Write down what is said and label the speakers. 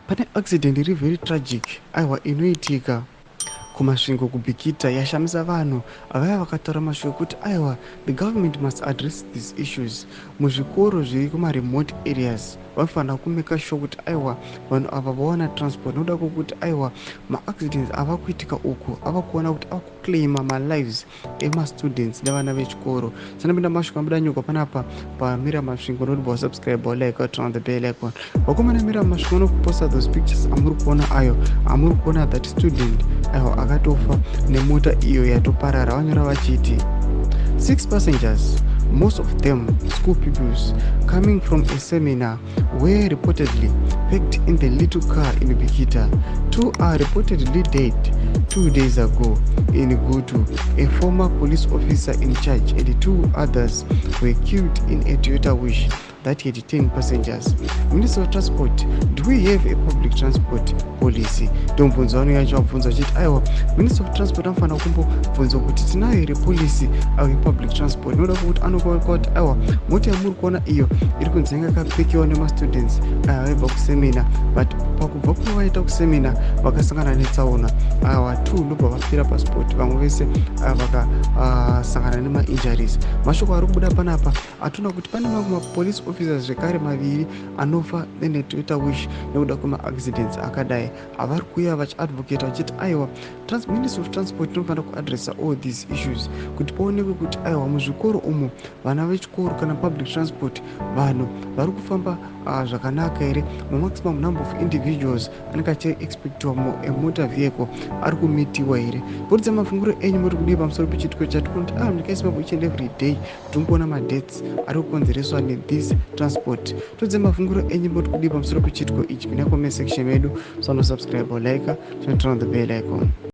Speaker 1: Pane accident iri very tragic, aiwa, inoitika kuMasvingo, kuBikita, yashamisa vanhu vaya vakataura mashoko ekuti, aiwa, the government must address these issues. Muzvikoro zviri kumaremote areas vanofanira kumeka sure kuti, aiwa, vanhu ava vawana transport, nokuda kwokuti, aiwa, maaccidents ava kuitika uku ava kuona kuti ava kuclaima malives emastudents nevana vechikoro. Sanapinda mashoko abuda nyuka panapa paMira Masvingo, nokuti wasubscribe, like, turn on the bell icon. Vakomana, Mira Masvingo nokuposta those pictures amuri kuona ayo, amuri kuona that student, aiwa, akatofa nemota iyo yatoparara. Vanyora vachiti six passengers, most of them school pupils coming from a seminar, were reportedly packed in the little car in Bikita. Two are reportedly dead 2 days ago in Gutu, a former police officer in charge and two others were killed in a Toyota Wish that had 10 passengers. Minister of Transport, do we have a public transport policy? Ndomubvunzo vanouya vachivabvunza vachiti, aiwa, Minister of Transport anofanira kumbobvunzwa kuti tinayo here policy yepublic transport, nokuda kwokuti anokuva kuti, aiwa, mota yamuri kuona iyo iri kunzi yanga yakapakiwa nemastudents aya vaibva kuseminar, but pakubva kwavaita kuseminar vakasangana netsaona. Ava two ndobva vafira paspot, vamwe vese vakasangana nemainjuries. Mashoko ari kubuda panapa atoona kuti pane mamwe mapolice officers zvekare maviri anofa neToyota Wish nekuda kwemaaccidents akadai. Avari kuuya vachiadvocate vachiti, aiwa, Ministry of Transport inofanira kuadressa all these issues kuti paonekwe kuti, aiwa, muzvikoro umo vana vechikoro kana public transport vanhu vari kufamba zvakanaka here, maximum number of individuals anenge achiexpectiwa mumotor vehicle ari kumitiwa here. Buritsa mafungiro enyu, muri kudii pamusoro pechiitiko chatikuona kuti, ah, munyika yeZimbabwe each and every day tiri madeaths ari kukonzereswa nethis transport? Todze mafungiro enyu, muri kudii pamusoro pechiitiko ichi? Pinda comment section medu, sanosubscribe, like, turn on the bell icon.